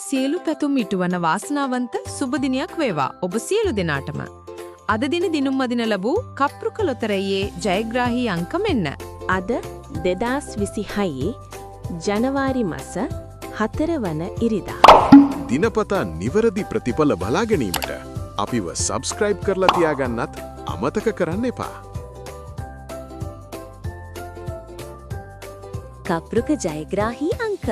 සියලු පැතුම් ඉටුවන වාසනාවන්ත සුබ දිනයක් වේවා ඔබ සියලු දෙනාටම. අද දින දිනුම් අදින ලැබූ කප්රුක ලොතරැයියේ ජයග්‍රාහී අංක මෙන්න. අද 2026 ජනවාරි මස 4 වන ඉරිදා. දිනපතා නිවැරදි ප්‍රතිඵල බලා ගැනීමට අපිව සබ්ස්ක්‍රයිබ් කරලා තියාගන්නත් අමතක කරන්න එපා. කප්රුක ජයග්‍රාහී අංක